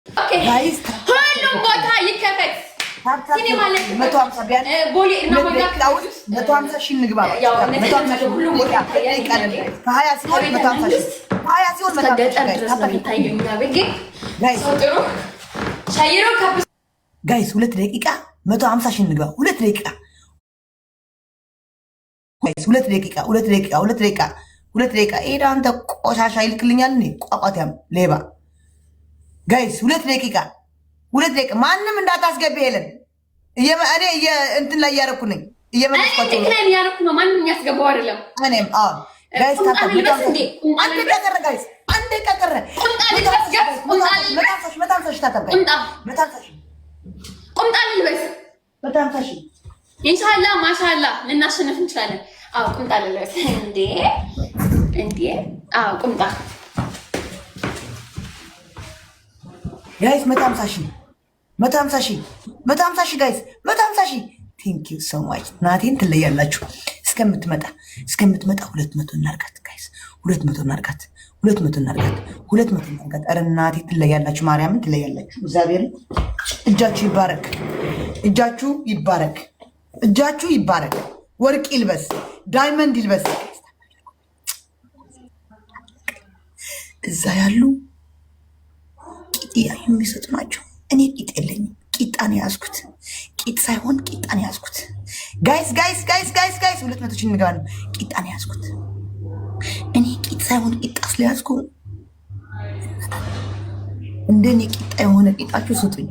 Okay፣ Guys፣ ሁሉም ቦታ ይከፈት። ሲኒማ ላይ ቦሌ እና 150,000 እንግባ። ያው 150,000 ሁሉም ቦታ ይታያል። ከ20 ሲሆን 150,000፣ ከ20 ሲሆን እስከ ገጠር ድረስ ነው የሚታየው። እኛ ቤት ግን Guys። ሰው ጥሩ ሻይሮ ከብ Guys፣ 2 ደቂቃ 150,000 እንግባ። 2 ደቂቃ guys፣ 2 ደቂቃ፣ 2 ደቂቃ፣ 2 ደቂቃ፣ 2 ደቂቃ። ይሄ አንተ ቆሻሻ ይልክልኛል እንዴ? ቋቋትያም ሌባ። Guys፣ 2 ደቂቃ፣ 2 ደቂቃ። ማንም እንዳታስገቢ ሄለን። እኔ እንትን ላይ እያደረኩ ነኝ፣ እየመለስኳቸው ነው። ትክክለኛ እያደረኩ ነው። ማንም የሚያስገባው አይደለም። እኔም አዎ guys። ቁምጣ ልልበስ እንዴ? ቁምጣ አንድ ደቂቃ ቀረ guys፣ 1 ደቂቃ ቀረ። ቁምጣ ልልበስ guys፣ ቁምጣ ልልበስ፣ 150,000፣ 150,000 tap tap። ቁምጣ 150,000። ቁምጣ ልልበስ። 150,000። ኢንሻአላህ ማሻአላህ ልናሸንፍ እንችላለን። አዎ፣ ቁምጣ ልልበስ እንዴ እንዴ! አዎ፣ ቁምጣ። Guys፣ 150,000፣ 150,000፣ 150,000 guys፣ 150,000። Thank you so much። ናቴን ትለያላችሁ። እስከምትመጣ እስከምትመጣ 200 እናርጋት guys፣ 200 እናርጋት፣ 200 እናርጋት፣ 200 እናርጋት። ኧረ እናቴ ትለያላችሁ፣ ማርያምን ትለያላችሁ። እግዚአብሔርን እጃችሁ ይባረክ፣ እጃችሁ ይባረክ፣ እጃችሁ ይባረክ። ወርቅ ይልበስ፣ diamond ይልበስ። እዛ ያሉ ቂጥ እያዩ የሚሰጡ ናቸው። እኔ ቂጥ የለኝም። ቂጣን የያዝኩት ቂጥ ሳይሆን ቂጣን የያዝኩት። Guys, guys, guys, guys, guys፣ 200,000 እንገባ ነው። ቂጣን የያዝኩት እኔ ቂጥ ሳይሆን ቂጣ ስለያዝኩ እንደኔ ቂጣ የሆነ ቂጣችሁ ስጡኝ።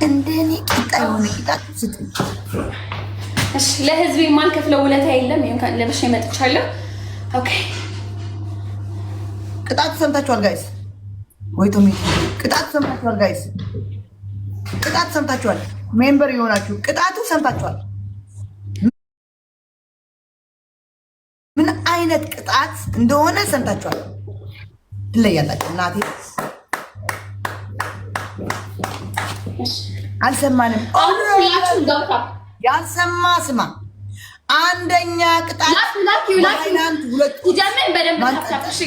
እንደኔ ቂጣ የሆነ ቂጣችሁ ስጡኝ። እሺ፣ ለህዝብ የማልከፍለው ውለታ የለም። ይሄን ለብሼ መጥቻለሁ። Okay። ቅጣቱ ሰምታችኋል guys። ወይ ቶሚ፣ ቅጣቱ ሰምታችኋል guys። ቅጣቱ ሰምታችኋል። Member የሆናችሁ ቅጣቱ ሰምታችኋል። ምን አይነት ቅጣት እንደሆነ ሰምታችኋል። ትለያላችሁ። እናቴ አልሰማንም። አሁን ሁላችሁም ገብታ ያልሰማ ስማ። አንደኛ ቅጣት ላኪ ላኪ ላኪ። በሃይላንድ ሁለት ሲጀምር በደንብ tap tap። እሺ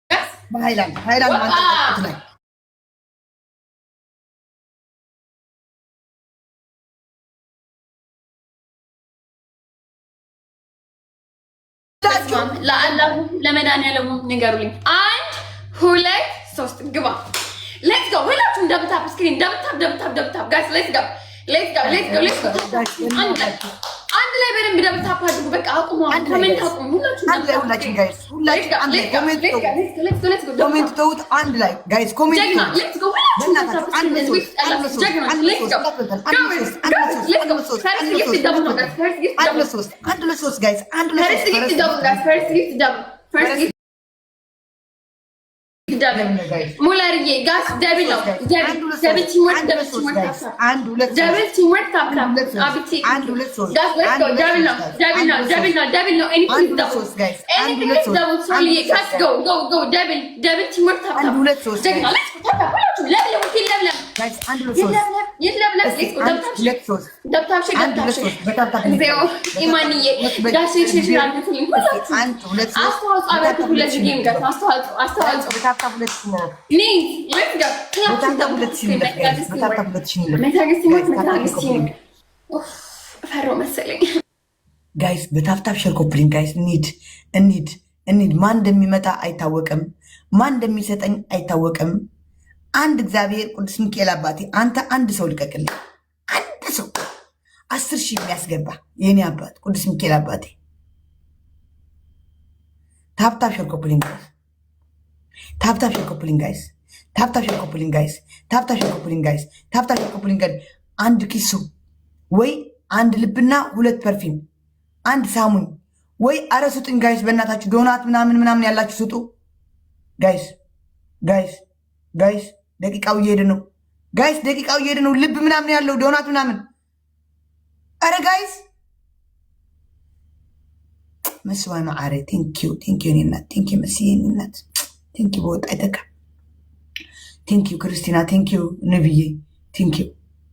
guys። በሃይላንድ ሃይላንድ ማንጠልጠል ላይ። ለአላሁ ለመድኃኒዓለሙ ንገሩልኝ። አንድ፣ ሁለት፣ ሶስት፣ ግባ። Let's go። ሁላችሁም double tap screen፣ double tap, double tap, double tap guys። Let's go, let's go, let's go, let's go። አንድ ላይ፣ አንድ ላይ በደንብ double tap አድርጉ። በቃ አቁሙ። Comment አቁሙ። ሁላችሁም። አንድ ላይ ሁላችን guys፣ ሁላችን አንድ ላይ comment comment ተውት። አንድ ላይ guys comment። ጀግና፣ let's go ሁላችሁም። በእናታችሁ አንድ ሶስት፣ አንድ ሶስት፣ አንድ ሶስት፣ አንድ ሶስት፣ አንድ ሶስት፣ አንድ ሶስት፣ አንድ ሶስት፣ አንድ ሶስት፣ አንድ ሶስት guys፣ አንድ First ሶስት። Gift double guys። First gift double፣ first gift double። ሙለርዬ guys፣ double ነው፣ double, double teamwork, double teamwork, አንድ ሁለት double teamwork, tap tap አብቲ። አንድ ሁለት ሶስት። Guys, let's go። Double ነው፣ double ነው፣ double ነው፣ double ነው። Anything double, anything double። ሶልዬ guys, go, go, go። Double, double teamwork, tap tap። አንድ ሁለት ሶስት። ጀግና፣ let's go። Tap tap ሁላችሁም። ለምለም ይለምለም። Guys፣ አንድ ሁለት ሶስት። ይለምለም ይለምለም። Let's go። Double tap። ሁለት ሶስት። Double tap share። አንድ Double tap። ሁለት ሶስት በ tap tap። እግዚኦ፣ ኢማንዬ guys፣ share share አድርጉልኝ ሁላችሁም። አንድ ሁለት ሶስት። አስተዋጽኦ አበርክቱ ለዚህ game guys። አስተዋጽኦ፣ አስተዋጽኦ። በ tap tap 2,000 ነው። ኒንስ let's go። በ tap tap 2,000 ነው guys። በ tap tap 2,000 ነው። መታገስ teamwork፣ መታገስ teamwork። ፈራሁ መሰለኝ። Guys፣ በ tap tap share copy link guys። እንሂድ እንሂድ እንሂድ። ማን እንደሚመጣ አይታወቅም። ማን እንደሚሰጠኝ አይታወቅም። አንድ እግዚአብሔር ቅዱስ ሚካኤል አባቴ አንተ አንድ ሰው ልቀቅልኝ። አንድ ሰው 10,000 የሚያስገባ የኔ አባት ቅዱስ ሚካኤል አባቴ። Tap tap share copy link guys። Tap tap share copy link guys። Tap tap share copy link guys። Tap tap share copy link guys። Tap tap share copy link guys። አንድ ኪሱ ወይ አንድ ልብና ሁለት perfume፣ አንድ ሳሙን ወይ አረ ስጡኝ guys፣ በእናታችሁ ዶናት ምናምን ምናምን ያላችሁ ስጡ guys, guys, guys። ደቂቃው እየሄደ ነው guys፣ ደቂቃው እየሄደ ነው። ልብ ምናምን ያለው ዶናት ምናምን፣ አረ guys። መስዋይ ማዓረ thank you, thank you የኔ እናት፣ thank you መስዬ የኔ እናት፣ thank you። በወጣ አይተካ። Thank you ክርስቲና፣ thank you ንብዬ፣ thank you,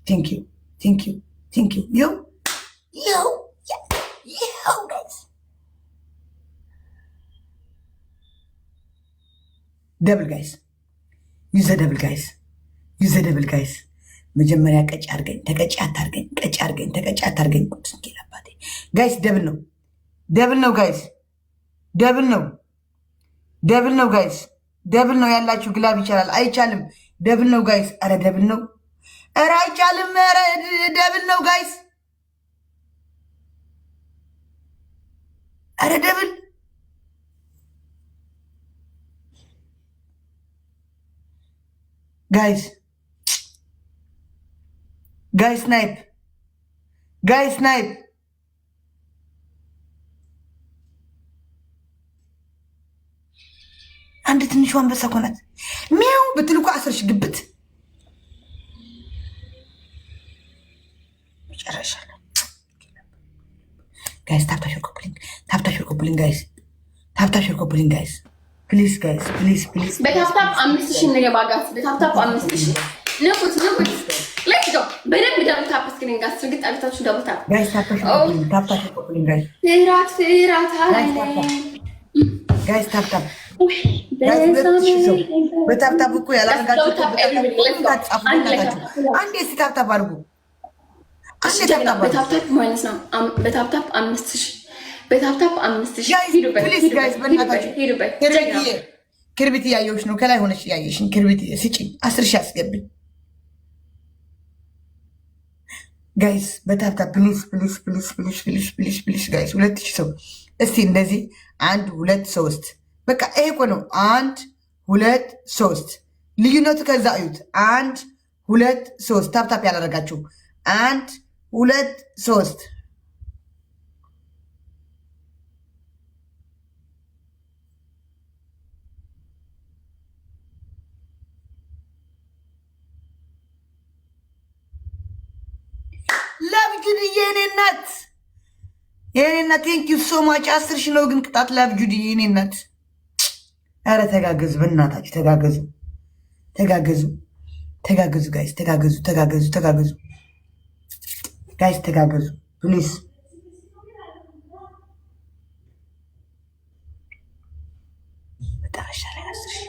thank you, thank you, thank you። ይኸው ይኸው ይኸው guys፣ double guys። Use the double, guys. Use the double, guys. መጀመሪያ ቀጭ አድርገኝ፣ ተቀጭ አታርገኝ፣ ቀጭ አድርገኝ፣ ተቀጭ አታርገኝ። ቅዱስ ሚካኤል አባቴ። Guys, double ነው፣ double ነው guys፣ double ነው፣ double ነው guys፣ double ነው ያላችሁ። Glove ይቻላል አይቻልም? Double ነው guys። ኧረ double ነው፣ ኧረ አይቻልም። ኧረ double ነው guys፣ ኧረ double guys, guys, snipe, guys, snipe. አንድ ትንሿ አንበሳ እኮ ናት። ሚያው ብትል እኮ 10,000 ግብት መጨረሻ ላይ። Guys, tap tap, share, copy link, tap tap, share, copy link, guys, tap tap, share, copy link, guys, please, guys, please, please. በ tap tap 5,000 እንገባ guys። በ tap tap 5,000 ንኩት ንኩት። Let's go። በደንብ double tap screen guys። እርግጥ አድርጋችሁ double tap። Guys, tap tap, share, copy link, tap tap, share, copy link, guys. ፍራት ፍራት Guys, tap tap, guys, tap tap, guys። 2,000 ሰው በ tap tap እኮ ያላረጋችሁ አንዴ እስኪ tap tap አድርጉ። አንዴ tap tap አድርጉ። በ tap tap ማለት ነው። በ tap tap 5,000፣ በ tap tap 5,000። ሂዱበት። Please guys፣ በእናታችሁ። ሂዱበት። ክርቢትዬ፣ ክርቢት እያየሁሽ ነው። ከላይ ሆነሽ እያየሽኝ። ክርቢትዬ ስጭኝ፣ 10,000 አስገብኝ። Guys, በ tap tap, please, please, please, please, please, please, please, guys። 2,000 ሰው እስቲ እንደዚህ አንድ ሁለት ሶስት። በቃ ይሄ እኮ ነው። አንድ ሁለት ሶስት ልዩነቱ ከዛ እዩት። አንድ ሁለት ሶስት። Tap tap ያላደረጋችሁ አንድ ሁለት ሶስት። Love ጁድዬ፣ የኔ እናት፣ የኔ እናት፣ thank you so much። 10,000 ነው ግን ቅጣት። Love ጁድዬ፣ የኔ እናት። ኧረ ተጋገዙ፣ በእናታችሁ ተጋገዙ፣ ተጋገዙ፣ ተጋገዙ guys፣ ተጋገዙ፣ ተጋገዙ፣ ተጋገዙ guys፣ ተጋገዙ please። መጨረሻ ላይ 10,000፣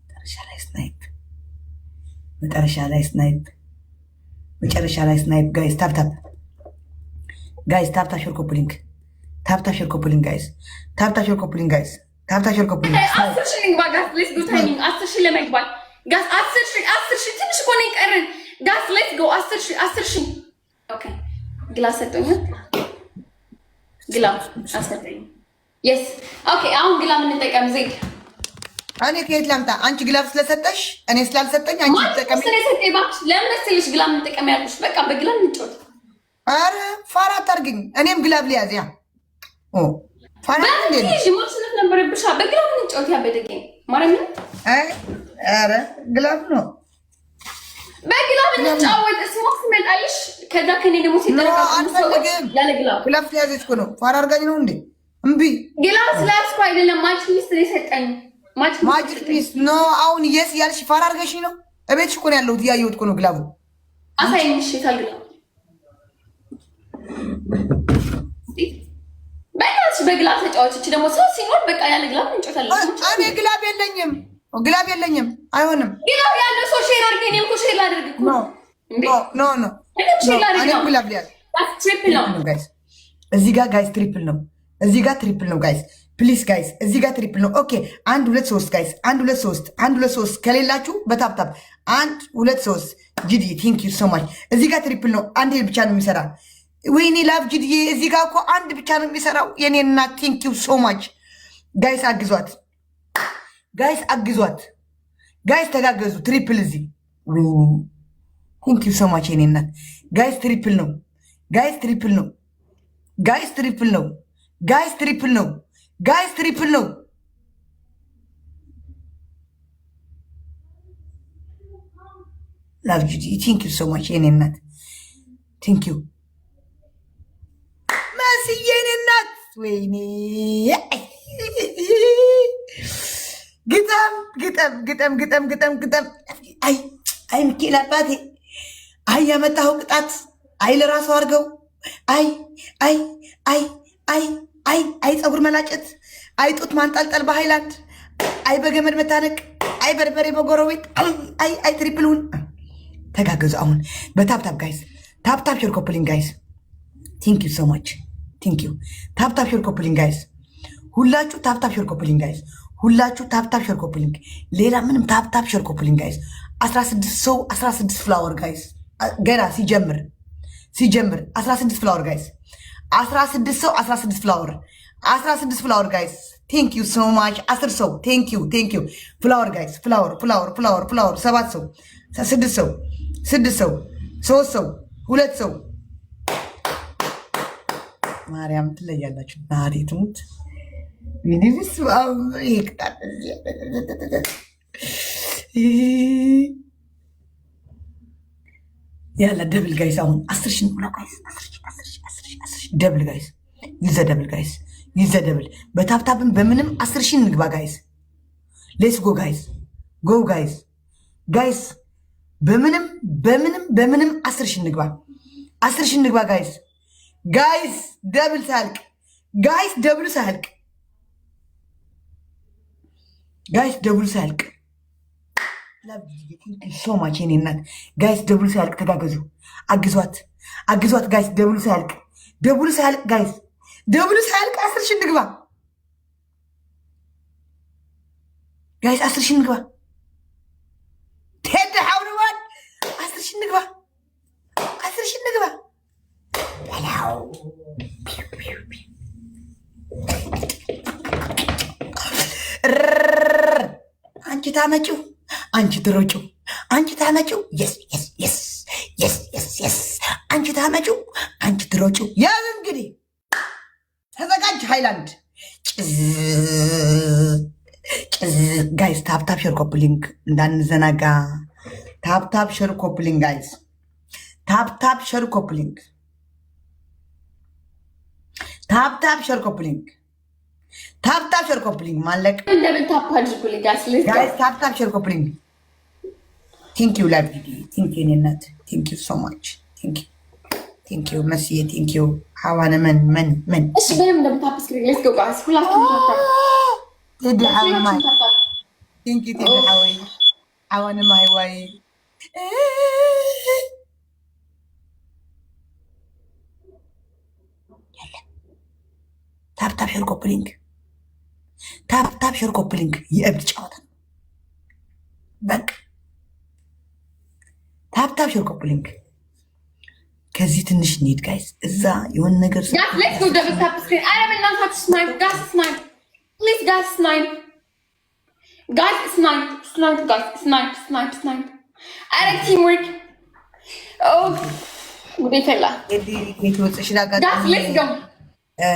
መጨረሻ ላይ snipe፣ መጨረሻ ላይ snipe፣ መጨረሻ ላይ snipe። Guys, tap tap, guys, tap tap, share, copy link, tap tap, share, copy link, guys, tap tap, share, copy link, guys, tap tap, share, copy link. 10,000 እንግባ guys። Let's go, timing 10,000 ለመግባት guys። 10,000፣ 10,000 ትንሽ እኮ ነው የቀረን guys። Let's go። 10,000፣ 10,000። Okay, glove ሰጠኛል። Glove አልሰጠኝም። Yes, okay። አሁን glove እንጠቀም ዜድ። እኔ ከየት ላምጣ? አንቺ glove ስለሰጠሽ እኔ ስላልሰጠኝ አንቺ ትጠቀሚ። ስለሰጠኝ እባክሽ። ለምን መሰለሽ glove እንጠቀም ያልኩሽ? በቃ በ glove እንጫወት። ኧረ ፋራ አታርግኝ። እኔም glove ሊያዝ ያ ኦ ፋራ እንዴ ነው? ማሸነፍ ነበረብሻ። በ glove እንጫወት። ያበደገኝ ማርያምን። አይ ኧረ glove ነው። በ glove እንጫወት። Smoke ሲመጣልሽ ከዛ ከኔ ደግሞ ሲጠረቃቀሙ ሰዎች ያለ glove Glove ስለያዘች እኮ ነው። ፋራ አድርጋኝ ነው እንዴ? እምቢ። Glove ስለያዝኩ አይደለም። Magic mist ነው የሰጠኝ። Magic mist no። አሁን yes ያልሽ ፋራ አድርገሽኝ ነው። እቤትሽ እኮ ነው ያለሁት፣ እያየሁት እኮ ነው glove ኡ። አሳይኝ። እሺ የታል glove? በእናትሽ በ glove ተጫወች። እቺ ደግሞ ሰው ሲኖር በቃ ያለ glove እንጫወታለን። እኔ glove የለኝም፣ glove የለኝም። አይሆንም። Glove ያለው ሰው share አድርገኝ። እኔም እኮ share ላድርግ እኮ። No, no, no። እኔም share ላድርግ እኔም ነው። Glove ሊያዝ Triple ነው። Guys። እዚህ ጋር guys triple ነው። እዚህ ጋር triple ነው guys። Please guys፣ እዚህ ጋር triple ነው። Okay, አንድ ሁለት ሶስት guys፣ አንድ ሁለት ሶስት፣ አንድ ሁለት ሶስት። ከሌላችሁ በ tap tap አንድ ሁለት ሶስት። ጂዲ, thank you so much። እዚህ ጋር triple ነው። አንድ ብቻ ነው የሚሰራ። ወይኔ love ጂዲ፣ እዚህ ጋር እኮ አንድ ብቻ ነው የሚሰራው። የኔ እናት, thank you so much guys። አግዟት guys፣ አግዟት guys፣ ተጋገዙ። Triple እዚህ። ወይኔ, thank you so much የኔ እናት። Guys, triple ነው guys፣ triple ነው guys፣ triple ነው guys፣ triple ነው guys፣ triple ነው። Love ጂዲ, thank you so much የኔ እናት፣ thank you መስዬ የኔ እናት። ወይኔ ግጠም ግጠም ግጠም ግጠም ግጠም ግጠም። አይ አይ ሚካኤል አባቴ፣ አይ ያመጣኸው ቅጣት፣ አይ ለራሱ አድርገው። አይ አይ አይ አይ አይ አይ ፀጉር መላጨት፣ አይ ጡት ማንጠልጠል በሃይላንድ፣ አይ በገመድ መታነቅ። አይ በርበሬ በጎረቤት፣ አይ አይ አይ triple ውን ተጋገዙ። አሁን በ tap tap guys፣ tap tap share copy link guys። Thank you so much, thank you። Tap tap share copy link guys፣ ሁላችሁ tap tap share copy link guys፣ ሁላችሁ tap tap share copy link። ሌላ ምንም tap tap share copy link guys። 16 ሰው 16 flower guys። ገና ሲጀምር 16 flower guys። 16 ሰው 16 flower፣ 16 flower guys። Thank you so much። 10 ሰው thank you, thank you። Flower guys፣ flower, flower, flower, flower። ሰባት ሰው፣ ስድስት ሰው፣ ስድስት ሰው፣ ሶስት ሰው፣ ሁለት ሰው። ማርያም ትለያላችሁ። ናቴ ትሙት። ሚኒስ ይቅጣል። ያላ double guys፣ አሁን 10,000 ነው guys። 10,000፣ 10,000፣ 10,000፣ 10,000። Double guys፣ use the double guys፣ use the double። በ tap tap ን በምንም 10,000 እንግባ guys። Let's go guys, go guys, guys። በምንም በምንም በምንም 10,000 እንግባ፣ 10,000 እንግባ guys, guys። Double ሳያልቅ guys፣ double ኡ ሳያልቅ guys፣ double ኡ ሳያልቅ። So much የኔ እናት። Guys, double ኡ ሳያልቅ ተጋገዙ፣ አግዟት፣ አግዟት guys። Double ኡ ሳያልቅ፣ double ኡ ሳያልቅ guys፣ double ኡ ሳያልቅ 10,000 እንግባ guys፣ 10,000 እንግባ። ቴዲ ሓውንዋን 10,000 እንግባ፣ 10,000 እንግባ። በላው። አንቺ ታመጪው፣ አንቺ ትሮጪው፣ አንቺ ታመጪው። Yes, yes, yes, yes, yes, yes። አንቺ ታመጪው፣ አንቺ ትሮጪው። ያዝ እንግዲህ ተዘጋጅ። ሃይላንድ ጭዝ ጭዝ። Guys, tap tap share copy link እንዳንዘናጋ። Tap tap share copy link guys። Tap tap share copy link። Tap tap share copy link። Tap tap share copy link ማለቅ። Double tap አድርጉልኝ guys። Let's go. Guys, tap tap share copy link። Thank you love, thank you እናት፣ thank you so much, thank you, thank you መስዬ፣ thank you ሓዋነ መን መን መን። እሺ በደምብ double tap screen። Let's go guys፣ ሁላችሁም tap tap። ቴዲ ሓወይ። ሁላችሁም tap tap። Thank you ቴዲ ሓወይ፣ ሓዋነ ማይ ዋይ። Tap tap share copy link፣ tap tap share copy link። የእብድ ጨዋታ ነው። በቃ tap tap share copy link። ከዚህ ትንሽ እንሂድ guys። እዛ የሆነ ነገር Guys, let's go, double tap screen። አረ በእናታችሁ snipe guys, snipe please guys, snipe guys, snipe, snipe guys, snipe, snipe, snipe። አረ teamwork፣ oh ጉዴ ፈላ። ከይትወፅእ ሽላጋ። Guys, let's go.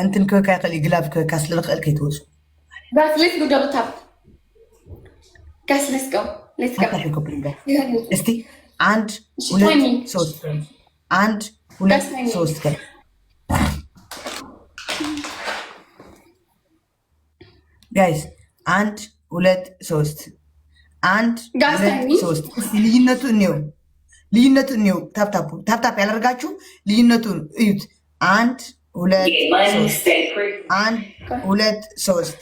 እንትን ክበካ ይኽእል እዩ፣ glove ክበካ ስለዝኽእል ከይትወፁ። Guys, let's go, double tap guys, let's go, let's go. Tap tap share copy link guys። እስቲ አንድ ሁለት ሶስት፣ አንድ ሁለት ሶስት guys። Guys፣ አንድ ሁለት ሶስት፣ አንድ ሁለት ሶስት። እስቲ ልዩነቱ እንየው፣ ልዩነቱ እንየው። Tap tap tap tap ያላደርጋችሁ ልዩነቱን እዩት። አንድ ሁለት ሶስት፣ አንድ ሁለት ሶስት።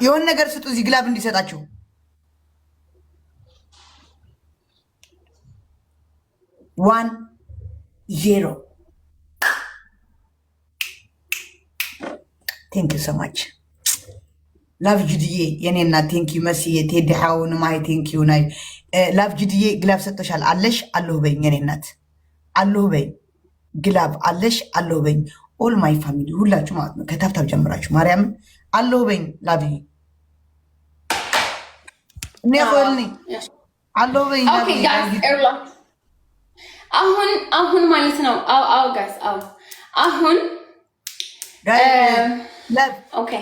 የሆነ ነገር ስጡ እዚህ glove እንዲሰጣችሁ። 1-0። Thank you so much love ጁድዬ የኔ እናት፣ thank you መስዬ፣ ቴዲ ሓው ንማይ፣ thank you ናይ love ጁድዬ። Glove ሰጥቶሻል አለሽ አለሁ በይኝ፣ የኔ እናት አለሁ በይኝ። Glove አለሽ አለሁ በይኝ። All my family ሁላችሁ ማለት ነው፣ ከ tap tap ጀምራችሁ ማርያምን አለሁ በይኝ። Love you እኔ ኮልኒ አለሁ በይኝ። Okay guys፣ አሁን አሁን ማለት ነው። አዎ አዎ guys፣ አዎ አሁን።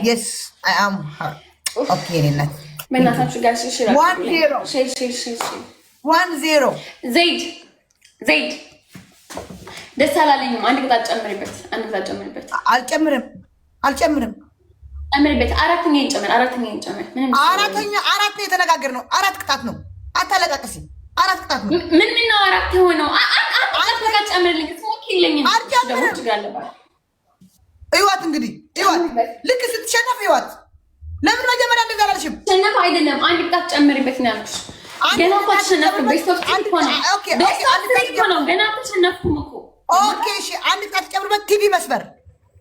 Yes, I am okay የኔ እናት። በእናታችሁ guys 1-0፣ 1-0። ዘይድ ዘይድ ደስ አላለኝም። አንድ ቅጣት ጨምሪበት፣ አንድ ቅጣት ጨምሪበት። አልጨምርም፣ አልጨምርም። ጨምሪበት። አራተኛ ይጨምር፣ አራተኛ ይጨምር። ምንም አራተኛ አራት ነው የተነጋገርነው። አራት ቅጣት ነው። አታለቃቅሲ። አራት ቅጣት ነው። ምን ምን ነው አራት የሆነው? አንድ ቅጣት በቃ ጨምርልኝ። Smoke የለኝም። አልጨምርም። እዩዋት እንግዲህ እዩዋት። ልክ ስትሸነፍ እዩዋት። ለምን መጀመሪያ እንደዛ አላልሽም? ሸነፍ አይደለም፣ አንድ ቅጣት ጨምሪበት ነው ያልኩሽ። ገና እኮ አልተሸነፍኩም። Best of three እኮ ነው። Best of three እኮ ነው። ገና አልተሸነፍኩም እኮ። Okay እሺ፣ አንድ ቅጣት ጨምርበት። ቲቪ መስበር፣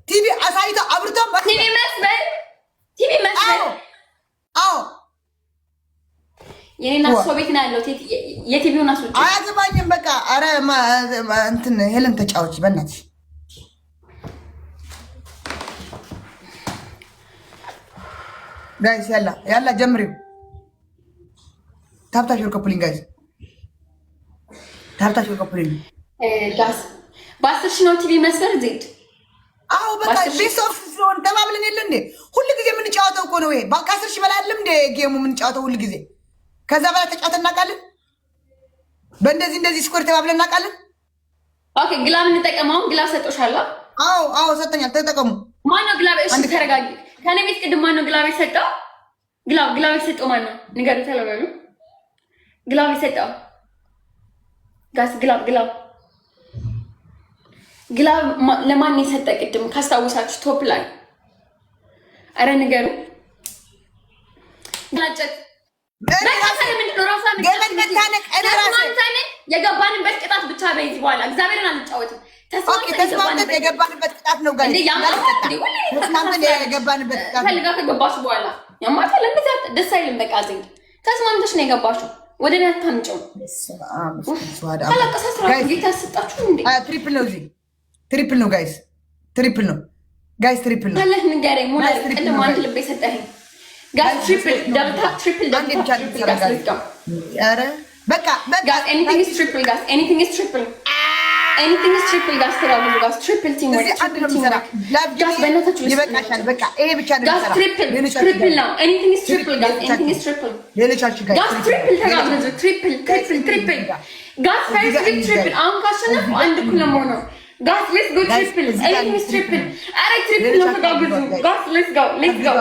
ቲቪ አሳይቶ አብርቶ ቲቪ መስበር፣ ቲቪ መስበር። አዎ። የኔና ሰው ቤት ነው ያለው። የቲቪውን አስወጪ። አያገባኝም። በቃ ኧረ እንትን ሄለን ተጫወች በእናትሽ። Guys يلا يلا ጀምሪው። Tap tap share copy link guys፣ tap tap share copy link። Guys፣ በ10,000 ነው ቲቪ መስበር ዜድ። አዎ በቃ best of ስለሆነ ተባብለን የለ እንዴ? ሁሉ ጊዜ የምንጫወተው እኮ ነው ይሄ። ከ10,000 በላይ አይደለም እንደ game ኡ የምንጫወተው ሁሉ ጊዜ። ከዛ በላይ ተጫውተን እናውቃለን። በእንደዚህ እንደዚህ score ተባብለን እናውቃለን። Okay፣ glove እንጠቀም። አሁን glove ሰጦሻለሁ። አዎ ሰጠኛል። ተጠቀሙ። ማነው glove? እሺ ተረጋጊ። ከኔ ቤት ቅድም ማነው glove የሰጠው? Glove የሰጠው ማነው? ንገሩ፣ ተለበሉ። Glove የሰጠው guys፣ glove glove glove ለማን የሰጠ ቅድም ካስታወሳችሁ top ላይ፣ አረ ንገሩ። ናጨት የገባንበት ቅጣት ብቻ በይዝ በኋላ እግዚአብሔርን አልጫወትም። ተስማምተን የገባንበት ቅጣት ነው። ጋር ተስማምተን የገባንበት ቅጣት ፈልጋ ከገባሽ በኋላ ያማታል። እንደዚያ ደስ አይልም። በቃ ዜድ ተስማምተሽ ነው የገባሽው። ወደ እኔ አታምጪው። ካላቀሳ ስራ ጌታ ያሰጣችሁ እንዴ? Triple ነው እዚህ፣ triple ነው guys፣ Triple ነው guys፣ triple ነው። አለህ ንገረኝ። ሞላ ቅድም አንድ ልብ የሰጠኸኝ guys፣ triple double tap፣ triple double tap፣ triple guys፣ let's go። ኧረ በቃ በቃ። Guys, anything is triple guys፣ anything is triple፣ anything is triple guys። ተጋግዙ guys፣ triple teamwork፣ triple teamwork guys። በእናታችሁ ይበቃሻል። በቃ ይሄ ብቻ ነው። Guys፣ triple triple ነው። Anything is triple guys፣ anything is triple። ሌሎቻችሁ Guys, triple ተጋግዙ። Triple triple triple guys። First week triple። አሁን ካሸነፍኩ አንድ እኩል ነው የምሆነው። Guys, let's go triple፣ anything is triple። ኧረ triple ነው፣ ተጋግዙ guys። Let's go, let's go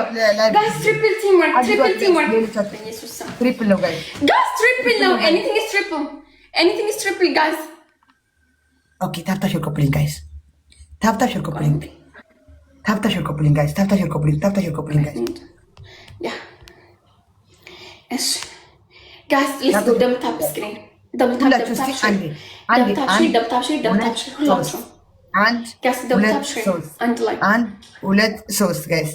guys። Triple teamwork፣ triple teamwork። ኢየሱስ ስም። Triple ነው guys። Guys, triple ነው። Anything is triple፣ anything is triple guys። Okay, tap tap share copy link guys፣ tap tap share copy link፣ tap tap share copy link guys፣ tap tap share copy link፣ tap tap share copy link guys። Yeah እሺ guys, let's go። Double tap screen፣ double tap፣ double tap share፣ double tap share፣ double tap share፣ double tap share ሁላችሁ። አንድ Guys, double tap share አንድ ላይ። አንድ ሁለት ሶስት guys፣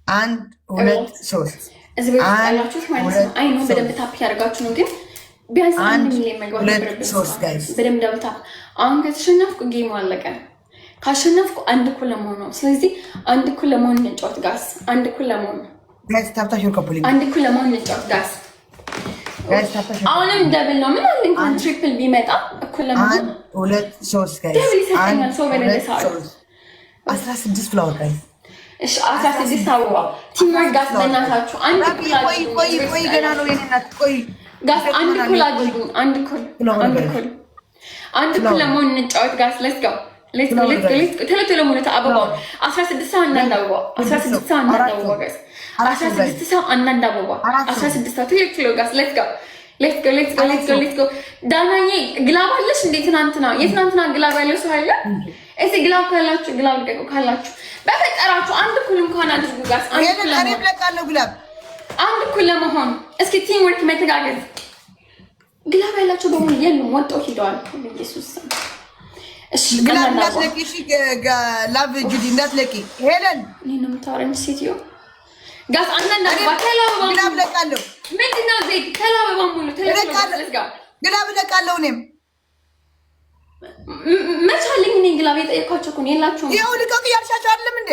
አንድ ሁለት ሶስት። እዚህ ቤት ውስጥ ያላችሁት ማለት ነው። አይ ነው በደንብ tap ያደርጋችሁ ነው፣ ግን ቢያንስ 1 ሚሊዮን መግባት ነበረብን። ሶስት guys። በደንብ double tap። አሁን ከተሸነፍኩ game ኡ አለቀ። ካሸነፍኩ አንድ እኩል ለመሆን ነው። ስለዚህ አንድ እኩል ለመሆን እንጫወት guys። አንድ እኩል ለመሆን Guys, tap tap share copy link። አንድ እኩል ለመሆን እንጫወት guys። Guys, tap tap። አሁንም double ነው። ምን አለ እንኳን triple ቢመጣ እኩል ለመሆን። አንድ ሁለት ሶስት guys። Double ይሰጠኛል ሰው በሌለ ሰዓት። 16 flower guys። እሺ፣ 16 አበባ። Teamwork guys፣ በእናታችሁ አንድ እኩል። ቆይ ቆይ ቆይ፣ ገና ነው የኔ እናት፣ ቆይ። Guys፣ አንድ እኩል አድርጉኝ። አንድ እኩል፣ አንድ እኩል፣ አንድ እኩል ለመሆን እንጫወት guys። Let's go, let's go, let's go, let's go። ቶሎ ቶሎ ሙሉት አበባውን። 16 ሰው አንዳንድ አበባ፣ 16 ሰው አንዳንድ አበባ guys፣ 16 ሰው አንዳንድ አበባ፣ 16 ሰው ቶሎ ቶሎ guys። Let's go, let's go, let's go, let's go, let's go። ዳናዬ glove አለሽ እንዴ? ትናንትና የትናንትና glove ያለው ሰው አለ? እስኪ glove ካላችሁ glove ልቀቁ። ካላችሁ በፈጠራችሁ አንድ እኩል እንኳን አድርጉ guys። አንድ እኩል ለመሆን፣ Glove። አንድ እኩል ለመሆን እስኪ teamwork መተጋገዝ። Glove ያላቸው በሙሉ የሉም፣ ወጥተው ሂደዋል። ኢየሱስ። እሺ። Glove እንዳትለቂ እሺ። ላቭ ጁዲ እንዳትለቂ ሄለን። እኔ ነው የምታወራኝ ሴትዮ። Guys፣ አንዳንድ አበባ ተለው አበባ። Glove ለቃለሁ። ምንድን ነው ዜድ? ተለው አበባ ሙሉ ተለው። Glove ለቃለሁ እኔም። መቻለኝ እኔ glove የጠየኳቸው እኮ ነው፣ የላቸውም። ይኸው ልቀቅ እያልሻቸው አይደለም እንዴ?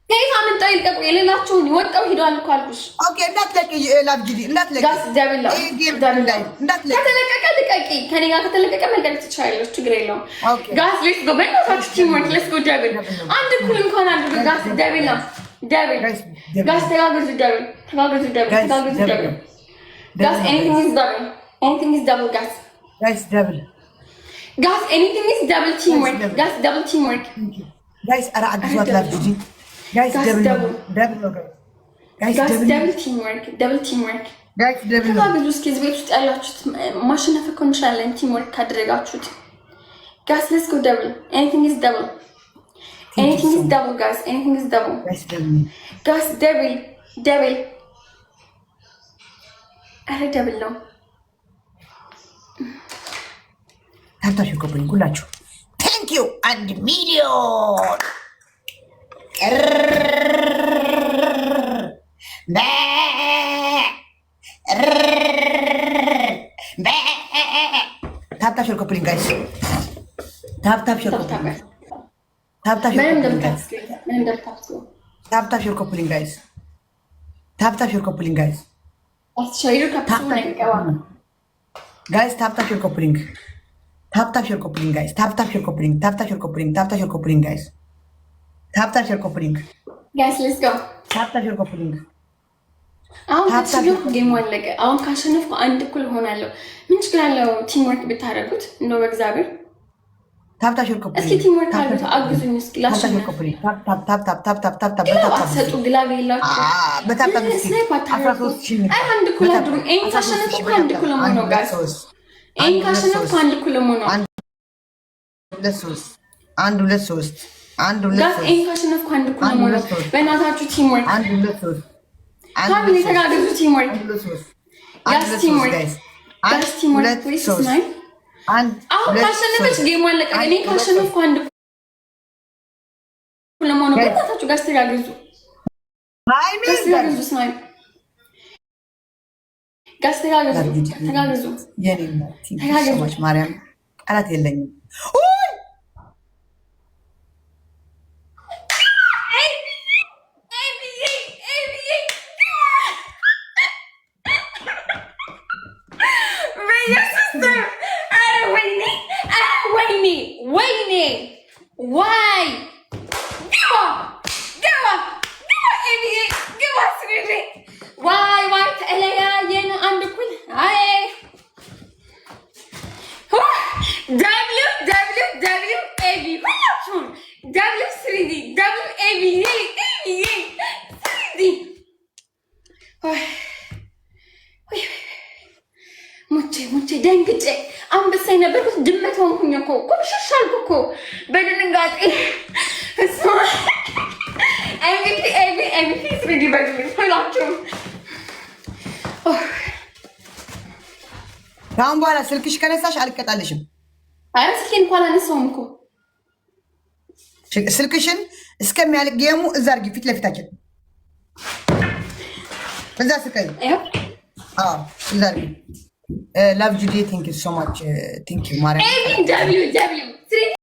ከየት አመጣው ይልቀቁ? የሌላቸውን ወጣው ሂደዋል እኮ አልኩሽ። Okay፣ እንዳትለቂ ላቭ ጁዲ እንዳትለቂ። Guys, double ነው። እንዳትለቂ። ከተለቀቀ ልቀቂ። ከኔ ጋር ከተለቀቀ መልቀቅ ትችላለች፣ ችግር የለውም። Guys, let's go በእናታችሁ teamwork፣ let's go double። አንድ እኩል እንኳን አድርጉ guys። Double ነው double guys። ተጋገዙ double፣ ተጋገዙ double፣ ተጋገዙ double guys። Anything is double፣ anything is double guys። Guys, double። Guys, anything is double teamwork guys፣ double teamwork። Guys፣ ኧረ አግዟት ላቭ ጁዲ guys። Double double ነው guys። Guys, double teamwork፣ double teamwork። Guys, double ነው። ተጋግዙ እስኪ እዚህ ቤት ውስጥ ያላችሁት ማሸነፍ እኮ እንችላለን teamwork ካደረጋችሁት። Guys, let's go double፣ anything is double፣ anything is double guys፣ anything is double። Guys, double። Guys, double double። ኧረ double ነው። Tap tap share copy link ሁላችሁ። Thank you። 1 ሚሊዮን። Tap tap share copy link, guys። Tap tap share copy link። Tap tap share copy link guys። Tap tap share copy link, guys። Tap tap share copy link, guys። Guys, tap tap share copy link። Tap tap share copy link, guys። Tap tap share copy link። Tap tap share copy link። Tap tap share copy link, guys። Tap tap share copy link። Guys, let's go። Tap tap share copy link። አሁን ካሸነፍኩ game ኡ አለቀ። አሁን ካሸነፍኩ አንድ እኩል ሆናለሁ። ምን ችግር አለው? Teamwork ብታደርጉት እንደው በእግዚአብሔር። Tap tap share copy link። እስኪ teamwork አድርጉት፣ አግዙኝ እስኪ ላሸንፍ። Glove አትሰጡ፣ glove የላችሁ፣ snipe አታደርጉ። አይ አንድ እኩል አድርጉ። ይሄን ካሸነፍኩ አንድ እኩል ነው guys። ይሄን ካሸነፍኩ አንድ እኩል ነው። አንድ ሁለት ሶስት፣ አንድ ሁለት ሶስት፣ አንድ ሁለት guys። ይሄን ካሸነፍኩ አንድ እኩል ነው። በእናታችሁ teamwork። አንድ ሁለት ሶስት። Family ተጋገዙ። Teamwork guys፣ teamwork guys፣ teamwork please። Snipe። አሁን ካሸነፈች game ኡ አለቀ። እኔ ካሸነፍኩ አንድ እኩል ነው። በእናታችሁ guys ተጋገዙ፣ guys ተጋገዙ። Snipe guys፣ ተጋገዙ፣ ተጋገዙ፣ ተጋገዙ። ማርያም ቃላት የለኝም። በኢየሱስ ስም! ኧረ ወይኔ! ኧረ ወይኔ! ወይኔ! ዋይ! ግባ ግባ ግባ! ኤቢዬ ግባ! ስሪሪ ዋይ ዋይ! ተለያየን። አንድ እኩል። አይ W W W ኤቢ ሁላችሁም W 3D W ኤቢዬ ኤቢዬ 3D። ሙቼ ሙቼ ደንግጬ አንበሳ የነበርኩት ድመት ሆንኩኝ እኮ። ኩምሽሽ አልኩ እኮ በድንጋጤ። MVP ኤቢ MVP 3D በሉልኝ ሁላችሁም። ከአሁን በኋላ ስልክሽ ከነሳሽ አልቀጣልሽም። ኧረ ስልኬን እንኳን አላነሳውም እኮ። ስልክሽን እስከሚያልቅ game ኡ እዛ አድርጊ፣ ፊት ለፊታችን እዛ ስቀይ፣ እዛ አድርጊ። Love ጁዲ፣ thank you so much, thank you ማርያም። ኤቢ W W 3D።